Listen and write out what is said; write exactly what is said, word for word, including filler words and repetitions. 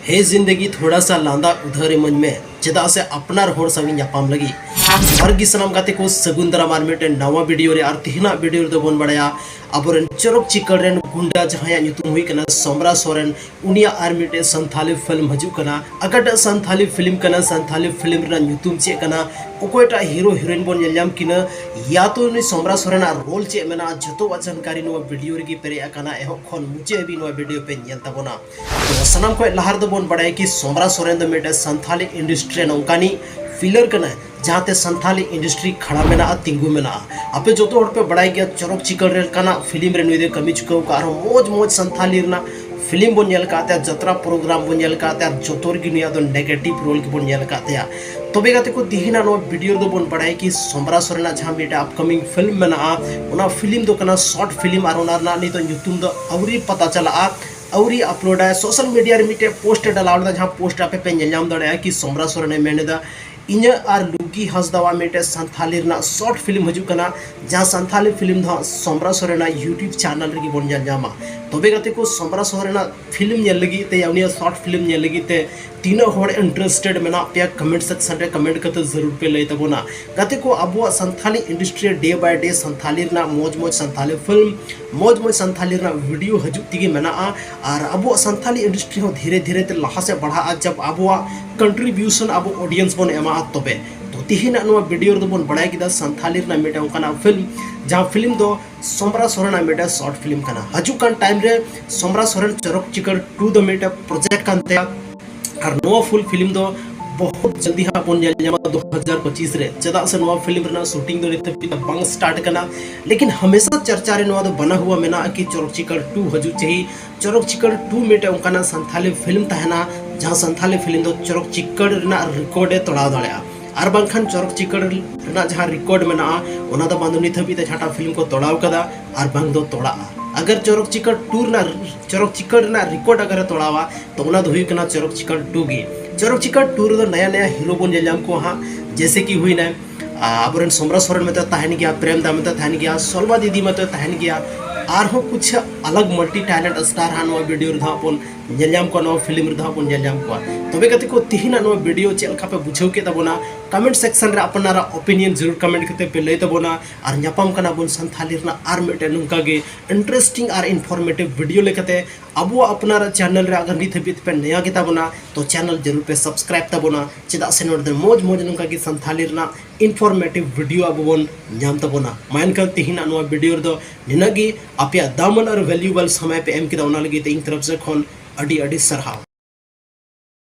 ᱦᱮ ᱡᱤᱱᱫᱮᱜᱤ ᱛᱷᱚᱲᱟ ᱥᱟ ᱞᱟᱸᱫᱟ ᱩᱫᱷᱟᱹᱨ ᱤᱢᱟᱹᱧ ᱢᱮ, ᱪᱮᱫᱟᱜ ᱥᱮ ᱟᱯᱱᱟᱨ ᱦᱚᱲ ᱥᱟᱶ ᱤᱧ ᱧᱟᱯᱟᱢ ᱞᱟᱹᱜᱤᱫ᱾ ᱡᱚᱦᱟᱨ ᱜᱮ ᱥᱟᱱᱟᱢ ᱜᱟᱛᱮ ᱠᱚ, ᱥᱟᱹᱜᱩᱱ ᱫᱟᱨᱟᱢ ᱟᱨ ᱢᱤᱫᱴᱮᱱ ᱱᱟᱣᱟ ᱵᱷᱤᱰᱤᱭᱳ ᱨᱮ᱾ ᱟᱨ ᱛᱤᱦᱤᱧᱟᱜ ᱵᱷᱤᱰᱤᱭᱳ ᱨᱮᱫᱚ ᱵᱚᱱ ᱵᱟᱲᱟᱭᱟ ᱟᱵᱚᱨᱮᱱ ᱪᱚᱨᱚᱠ ᱪᱤᱠᱟᱹᱲ ᱨᱮᱱ ᱜᱩᱱᱰᱟ ᱡᱟᱦᱟᱸᱭᱟᱜ ᱧᱩᱛᱩᱢ ᱦᱩᱭ ᱠᱟᱱᱟ ᱥᱚᱢᱨᱟ ᱥᱚᱨᱮᱱ, ᱩᱱᱤᱭᱟᱜ ᱟᱨ ᱢᱤᱫᱴᱮᱱ ᱥᱟᱱᱛᱷᱟᱞᱤ ᱯᱷᱤᱞᱢ ᱦᱤᱡᱩᱜ ᱠᱟᱱᱟ᱾ ᱚᱠᱟᱴᱟᱜ ᱥᱟᱱᱛᱷᱟᱞᱤ ᱯᱷᱤᱞᱢ ᱠᱟᱱᱟ, ᱥᱟᱱᱛᱷᱟᱞᱤ ᱯᱷᱤᱞᱢ ᱨᱮᱱᱟᱜ ᱧᱩᱛᱩᱢ ᱪᱮᱫ ᱠᱟᱱᱟ, ᱚᱠᱚᱭᱴᱟᱜ ᱦᱤᱨᱳ ᱦᱤᱨᱳᱭᱤᱱ ᱵᱚᱱ ᱧᱮᱞ ᱧᱟᱢ ᱠᱤᱱᱟ, ᱭᱟ ᱛᱚ ᱩᱱᱤ ᱥᱚᱢᱨᱟ ᱥᱚᱨᱮᱱᱟᱜ ᱨᱳᱞ ᱪᱮᱫ ᱢᱮᱱᱟᱜᱼᱟ, ᱡᱚᱛᱚᱣᱟᱜ ᱡᱟᱱᱠᱟᱨᱤ ᱱᱚᱣᱟ ᱵᱷᱤᱰᱤᱭᱳ ᱨᱮᱜᱮ ᱯᱮᱨᱮᱡ ᱟᱠᱟᱱᱟ᱾ ᱮᱦᱚᱵ ᱠᱷᱚᱱ ᱢᱩᱪᱟᱹᱫ ᱦᱟᱹᱵᱤᱡ ᱱᱚᱣᱟ ᱵᱷᱤᱰᱤᱭᱳ ᱯᱮ ᱧᱮᱞ ᱛᱟᱵᱚᱱᱟ᱾ ᱛᱚ ᱥᱟᱱᱟᱢ ᱠᱷᱚᱱ ᱞᱟᱦᱟ ᱨᱮᱫᱚ ᱵᱚᱱ ᱵᱟᱲᱟᱭᱟ ᱠᱤ ᱥᱚᱢᱨᱟ ᱥᱚᱨᱮᱱ ᱫᱚ ᱢᱤᱫᱴᱮᱱ ᱥᱟᱱᱛᱷᱟᱞᱤ ᱤᱱᱰᱟᱥᱴᱨᱤ ᱨᱮ ᱱᱚᱝᱠᱟᱱᱤᱡ ᱯᱤᱞᱟᱨ ᱠᱟᱱᱟᱭ, ᱡᱟᱦᱟᱸᱛᱮ ᱥᱟᱱᱛᱷᱟᱞᱤ ᱤᱱᱰᱟᱥᱴᱨᱤ ᱠᱷᱟᱲᱟ ᱢᱮᱱᱟᱜᱼᱟ, ᱛᱤᱸᱜᱩ ᱢᱮᱱᱟᱜᱼᱟ᱾ ᱟᱯᱮ ᱡᱚᱛᱚ ᱦᱚᱲ ᱯᱮ ᱵᱟᱲᱟᱭ ᱜᱮᱭᱟ, ᱪᱚᱨᱚᱠ ᱪᱤᱠᱟᱹᱲ ᱞᱮᱠᱟᱱᱟᱜ ᱯᱷᱤᱞᱢ ᱨᱮ ᱱᱩᱭ ᱫᱚᱭ ᱠᱟᱹᱢᱤ ᱪᱩᱠᱟᱹᱣ ᱟᱠᱟᱫᱼᱟ᱾ ᱟᱨᱦᱚᱸ ᱢᱚᱡᱽ ᱢᱚᱡᱽ ᱥᱟᱱᱛᱷᱟᱞᱤ ᱨᱮᱱᱟᱜ ᱯᱷᱤᱞᱢ ᱵᱚᱱ ᱧᱮᱞ ᱟᱠᱟᱫ ᱛᱟᱭᱟ, ᱡᱟᱛᱨᱟ ᱯᱨᱳᱜᱨᱟᱢ ᱵᱚᱱ ᱧᱮᱞ ᱟᱠᱟᱫ ᱛᱟᱭᱟ, ᱟᱨ ᱡᱚᱛᱚ ᱨᱮᱜᱮ ᱱᱩᱭᱟᱜ ᱫᱚ ᱱᱮᱜᱮᱴᱤᱵᱷ ᱨᱳᱞ ᱜᱮᱵᱚᱱ ᱧᱮᱞ ᱟᱠᱟᱫ ᱛᱟᱭᱟ᱾ ᱛᱚᱵᱮ ᱜᱟᱛᱮ ᱠᱚ, ᱛᱤᱦᱤᱧᱟᱜ ᱱᱚᱣᱟ ᱵᱷᱤᱰᱤᱭᱳ ᱨᱮᱫᱚ ᱵᱚᱱ ᱵᱟᱲᱟᱭᱟ ᱠᱤ ᱥᱚᱢᱨᱟ ᱥᱚᱨᱮᱱᱟᱜ ᱡᱟᱦᱟᱸ ᱢᱤᱫᱴᱮᱱ ᱟᱯᱠᱟᱢᱤᱝ ᱯᱷᱤᱞᱢ ᱢᱮᱱᱟᱜᱼᱟ, ᱚᱱᱟ ᱯᱷᱤᱞᱢ ᱫᱚ ᱠᱟᱱᱟ ᱥᱚᱨᱴ ᱯᱷᱤᱞᱢ, ᱟᱨ ᱚᱱᱟ ᱨᱮᱱᱟᱜ ᱱᱤᱛᱚᱜ ᱧᱩᱛᱩᱢ ᱫᱚ ᱟᱹᱣᱨᱤ ᱯᱟᱛᱟ ᱪᱟᱞᱟᱜᱼᱟ, ᱟᱹᱣᱨᱤ ᱟᱯᱞᱳᱰᱟᱭ᱾ ᱥᱳᱥᱟᱞ ᱢᱤᱰᱤᱭᱟ ᱨᱮ ᱢᱤᱫᱴᱮᱱ ᱯᱳᱥᱴ ᱮ ᱰᱟᱞᱟᱣ ᱞᱮᱫᱟ, ᱡᱟᱦᱟᱸ ᱯᱳᱥᱴ ᱟᱯᱮ ᱯᱮ ᱧᱮᱞ ᱧᱟᱢ ᱫᱟᱲᱮᱭᱟᱜᱼᱟ ᱠᱤ ᱥᱚᱢᱨᱟ ᱥᱚᱨᱮᱱᱮ ᱢᱮᱱ ᱮᱫᱟ, ᱤᱧᱟᱹᱜ ᱟᱨ ᱞᱩᱜᱤ ᱦᱟᱸᱥᱫᱟᱣᱟᱜ ᱢᱤᱫᱴᱮᱱ ᱥᱟᱱᱛᱷᱟᱞᱤ ᱨᱮᱱᱟᱜ ᱥᱚᱨᱴ ᱯᱷᱤᱞᱢ ᱦᱤᱡᱩᱜ ᱠᱟᱱᱟ, ᱡᱟᱦᱟᱸ ᱥᱟᱱᱛᱷᱟᱞᱤ ᱯᱷᱤᱞᱢ ᱫᱚ ᱦᱟᱸᱜ ᱥᱚᱢᱨᱟ ᱥᱚᱨᱮᱱᱟᱜ ᱭᱩᱴᱩᱵᱽ ᱪᱮᱱᱮᱞ ᱨᱮᱜᱮ ᱵᱚᱱ ᱧᱮᱞ ᱧᱟᱢᱟ᱾ ᱛᱚᱵᱮ ᱜᱟᱛᱮ ᱠᱚ, ᱥᱚᱢᱨᱟ ᱥᱚᱨᱮᱱᱟᱜ ᱯᱷᱤᱞᱢ ᱧᱮᱞ ᱞᱟᱹᱜᱤᱫ ᱛᱮ, ᱩᱱᱤᱭᱟᱜ ᱥᱚᱨᱴ ᱯᱷᱤᱞᱢ ᱧᱮᱞ ᱞᱟᱹᱜᱤᱫ ᱛᱮ ᱛᱤᱱᱟᱹᱜ ᱦᱚᱲ ᱤᱱᱴᱟᱨᱮᱥᱴᱮᱰ ᱢᱮᱱᱟᱜ ᱯᱮᱭᱟ, ᱠᱚᱢᱮᱱᱴ ᱥᱮᱠᱥᱚᱱ ᱨᱮ ᱠᱚᱢᱮᱱᱴ ᱠᱟᱛᱮ ᱡᱟᱹᱨᱩᱲ ᱯᱮ ᱞᱟᱹᱭ ᱛᱟᱵᱚᱱᱟ᱾ ᱜᱟᱛᱮ ᱠᱚ, ᱟᱵᱚᱣᱟᱜ ᱥᱟᱱᱛᱷᱟᱞᱤ ᱤᱱᱰᱟᱥᱴᱨᱤ ᱨᱮ ᱰᱮ ᱵᱟᱭ ᱰᱮ ᱥᱟᱱᱛᱷᱟᱞᱤ ᱨᱮᱱᱟᱜ ᱢᱚᱡᱽ ᱢᱚᱡᱽ ᱥᱟᱱᱛᱷᱟᱞᱤ ᱯᱷᱤᱞᱢ, ᱢᱚᱡᱽ ᱢᱚᱡᱽ ᱥᱟᱱᱛᱷᱟᱞᱤ ᱨᱮᱱᱟᱜ ᱵᱷᱤᱰᱤᱭᱳ ᱦᱤᱡᱩᱜ ᱛᱮᱜᱮ ᱢᱮᱱᱟᱜᱼᱟ᱾ ᱟᱨ ᱟᱵᱚᱣᱟᱜ ᱥᱟᱱᱛᱷᱟᱞᱤ ᱤᱱᱰᱟᱥᱴᱨᱤ ᱦᱚᱸ ᱫᱷᱤᱨᱮ ᱫᱷᱤᱨᱮ ᱛᱮ ᱞᱟᱦᱟ ᱥᱮᱫ ᱵᱟᱲᱦᱟᱜᱼᱟ, ᱡᱟᱵ ᱟᱵᱚᱣᱟᱜ ᱠᱚᱱᱴᱨᱤᱵᱤᱭᱩᱥᱚᱱ ᱟᱵᱚ ᱚᱰᱤᱭᱮᱱᱥ ᱵᱚᱱ ᱮᱢᱟᱜᱼᱟ ᱛᱚᱵᱮ᱾ ᱛᱚ ᱛᱤᱦᱤᱧᱟᱜ ᱱᱚᱣᱟ ᱵᱷᱤᱰᱤᱭᱳ ᱨᱮᱫᱚ ᱵᱚᱱ ᱵᱟᱲᱟᱭ ᱠᱮᱫᱟ ᱥᱟᱱᱛᱷᱟᱞᱤ ᱨᱮᱱᱟᱜ ᱢᱤᱫᱴᱮᱱ ᱚᱱᱠᱟᱱᱟᱜ ᱯᱷᱤᱞᱢ, ᱡᱟᱦᱟᱸ ᱯᱷᱤᱞᱢ ᱫᱚ ᱥᱚᱢᱨᱟ ᱥᱚᱨᱮᱱᱟᱜ ᱢᱤᱫᱴᱮᱱ ᱥᱚᱨᱴ ᱯᱷᱤᱞᱢ ᱠᱟᱱᱟ᱾ ᱦᱤᱡᱩᱜ ᱠᱟᱱ ᱴᱟᱭᱤᱢ ᱨᱮ ᱥᱚᱢᱨᱟ ᱥᱚᱨᱮᱱ ᱪᱚᱨᱚᱠ ᱪᱤᱠᱟᱹᱲ ᱴᱩ ᱫᱚ ᱢᱤᱫᱴᱮᱱ ᱯᱨᱚᱡᱮᱠᱴ ᱠᱟᱱ ᱛᱟᱭᱟ᱾ ᱟᱨ ᱱᱚᱣᱟ ᱯᱷᱩᱞ ᱯᱷᱤᱞᱢ ᱫᱚ ᱵᱚᱦᱩᱛ ᱡᱚᱞᱫᱤ ᱦᱟᱸᱜ ᱵᱚᱱ ᱧᱮᱞ ᱧᱟᱢᱟ ᱫᱩ ᱦᱟᱡᱟᱨ ᱯᱚᱸᱪᱤᱥ ᱨᱮ, ᱪᱮᱫᱟᱜ ᱥᱮ ᱱᱚᱣᱟ ᱯᱷᱤᱞᱢ ᱨᱮᱱᱟᱜ ᱥᱩᱴᱤᱝ ᱫᱚ ᱱᱤᱛ ᱦᱟᱹᱵᱤᱡ ᱛᱮ ᱵᱟᱝ ᱥᱴᱟᱨᱴ ᱠᱟᱱᱟ᱾ ᱞᱮᱠᱤᱱ ᱦᱟᱢᱮᱥᱟ ᱪᱟᱨᱪᱟ ᱨᱮ ᱱᱚᱣᱟ ᱫᱚ ᱵᱟᱱᱟ ᱦᱩᱣᱟ ᱢᱮᱱᱟᱜᱼᱟ ᱠᱤ ᱪᱚᱨᱚᱠ ᱪᱤᱠᱟᱹᱲ ᱴᱩ ᱦᱤᱡᱩᱜ ᱪᱟᱹᱦᱤ, ᱪᱚᱨᱚᱠ ᱪᱤᱠᱟᱹᱲ ᱴᱩ ᱢᱤᱫᱴᱮᱱ ᱚᱱᱠᱟᱱᱟᱜ ᱥᱟᱱᱛᱷᱟᱞᱤ ᱯᱷᱤᱞᱢ ᱛᱟᱦᱮᱱᱟ, ᱡᱟᱦᱟᱸ ᱥᱟᱱᱛᱷᱟᱞᱤ ᱯᱷᱤᱞᱢ ᱫᱚ ᱪᱚᱨᱚᱠ ᱪᱤᱠᱟᱹᱲ ᱨᱮᱱᱟᱜ ᱨᱮᱠᱚᱨᱰ ᱮ ᱛᱚᱲᱟᱣ ᱫᱟᱲᱮᱭᱟᱜᱼᱟ᱾ ᱟᱨ ᱵᱟᱝᱠᱷᱟᱱ ᱪᱚᱨᱚᱠ ᱪᱤᱠᱟᱹᱲ ᱨᱮᱱᱟᱜ ᱡᱟᱦᱟᱸ ᱨᱮᱠᱚᱨᱰ ᱢᱮᱱᱟᱜᱼᱟ, ᱚᱱᱟ ᱫᱚ ᱵᱟᱝ ᱫᱚ ᱱᱤᱛ ᱦᱟᱹᱵᱤᱡ ᱛᱮ ᱡᱟᱦᱟᱸᱴᱟᱜ ᱯᱷᱤᱞᱢ ᱠᱚ ᱛᱚᱲᱟᱣ ᱠᱟᱫᱟ, ᱟᱨ ᱵᱟᱝ ᱫᱚ ᱛᱚᱲᱟᱜᱼᱟ᱾ ᱟᱜᱟᱨ ᱪᱚᱨᱚᱠ ᱪᱤᱠᱟᱹᱲ ᱴᱩ ᱨᱮᱱᱟᱜ, ᱪᱚᱨᱚᱠ ᱪᱤᱠᱟᱹᱲ ᱨᱮᱱᱟᱜ ᱨᱮᱠᱚᱨᱰ ᱟᱜᱟᱨ ᱮ ᱛᱚᱲᱟᱣᱟ, ᱛᱚ ᱚᱱᱟ ᱫᱚ ᱦᱩᱭᱩᱜ ᱠᱟᱱᱟ ᱪᱚᱨᱚᱠ ᱪᱤᱠᱟᱹᱲ ᱴᱩ ᱜᱮ᱾ ᱪᱚᱨᱚᱠ ᱪᱤᱠᱟᱹᱲ ᱴᱩ ᱨᱮᱫᱚ ᱱᱟᱭᱟ ᱱᱟᱭᱟ ᱦᱤᱨᱳ ᱵᱚᱱ ᱧᱮᱞ ᱧᱟᱢ ᱠᱚᱣᱟ ᱦᱟᱸᱜ, ᱡᱮᱭᱥᱮ ᱠᱤ ᱦᱩᱭᱱᱟ, ᱟ, ᱟᱵᱚᱨᱮᱱ ᱥᱚᱢᱨᱟ ᱥᱚᱨᱮᱱ ᱢᱟᱛᱚ ᱛᱟᱦᱮᱱ ᱜᱮᱭᱟ, ᱯᱨᱮᱢ ᱫᱟ ᱢᱟᱛᱚ ᱛᱟᱦᱮᱱ ᱜᱮᱭᱟ, ᱥᱚᱞᱢᱟ ᱫᱤᱫᱤ ᱢᱟᱛᱚ ᱛᱟᱦᱮᱱ ᱜᱮᱭᱟ, ᱟᱨᱦᱚᱸ ᱠᱩᱪᱷ ᱟᱞᱟᱜᱽ multi talent star ᱦᱟᱸᱜ ᱱᱚᱣᱟ video ᱨᱮᱫᱚ ᱦᱟᱸᱜ ᱵᱚᱱ ᱧᱮᱞ ᱧᱟᱢ ᱠᱚᱣᱟ, ᱱᱚᱣᱟ film ᱨᱮᱫᱚ ᱦᱟᱸᱜ ᱵᱚᱱ ᱧᱮᱞ ᱧᱟᱢ ᱠᱚᱣᱟ᱾ ᱛᱚᱵᱮ ᱜᱟᱛᱮ ᱠᱚ, ᱛᱤᱦᱤᱧᱟᱜ ᱱᱚᱣᱟ video ᱪᱮᱫ ᱞᱮᱠᱟ ᱯᱮ ᱵᱩᱡᱷᱟᱹᱣ ᱠᱮᱫ ᱛᱟᱵᱚᱱᱟ? Comment section ᱨᱮ ᱟᱯᱱᱟᱨᱟᱜ opinion ᱡᱟᱹᱨᱩᱲ comment ᱠᱟᱛᱮ ᱯᱮ ᱞᱟᱹᱭ ᱛᱟᱵᱚᱱᱟ᱾ ᱟᱨ ᱧᱟᱯᱟᱢ ᱠᱟᱱᱟ ᱵᱚᱱ ᱥᱟᱱᱛᱷᱟᱞᱤ ᱨᱮᱱᱟᱜ ᱟᱨ ᱢᱤᱫᱴᱮᱱ ᱱᱚᱝᱠᱟ ᱜᱮ interesting ᱟᱨ informative video ᱞᱮᱠᱟᱛᱮ᱾ ᱟᱵᱚᱣᱟᱜ ᱟᱯᱱᱟᱨᱟᱜ channel ᱨᱮ ᱟᱜᱟᱨ ᱱᱤᱛ ᱦᱟᱹᱵᱤᱡ ᱯᱮ ᱱᱟᱭᱟ ᱜᱮ ᱛᱟᱵᱚᱱᱟ, ᱛᱚ channel ᱡᱟᱹᱨᱩᱲ ᱯᱮ subscribe ᱛᱟᱵᱚᱱᱟ, ᱪᱮᱫᱟᱜ ᱥᱮ ᱱᱚᱰᱮ ᱫᱚ ᱢᱚᱡᱽ ᱢᱚᱡᱽ ᱱᱚᱝᱠᱟ ᱜᱮ ᱥᱟᱱᱛᱷᱟᱞᱤ ᱨᱮᱱᱟᱜ informative video ᱟᱵᱚ ᱵᱚᱱ ᱧᱟᱢ ᱛᱟᱵᱚᱱᱟ᱾ ᱢᱟ ᱮᱱᱠᱷᱟᱱ ᱛᱤᱦᱤᱧᱟᱜ ᱱᱚᱣᱟ video ᱨᱮᱫᱚ ᱱᱤᱱᱟᱹᱜ ᱜᱮ᱾ ᱟᱯᱮᱭᱟᱜ ᱫᱟᱢᱟᱱ ᱟᱨ valuable ᱥᱚᱢᱚᱭ ᱯᱮ ᱮᱢ ᱠᱮᱫᱟ, ᱚᱱᱟ ᱞᱟᱹᱜᱤᱫ ᱛᱮ ᱤᱧ ᱛᱚᱨᱚᱯ ᱥᱮᱫ ᱠᱷᱚᱱ ᱟᱹᱰᱤ ᱟᱹᱰᱤ ᱥᱟᱨᱦᱟᱣ᱾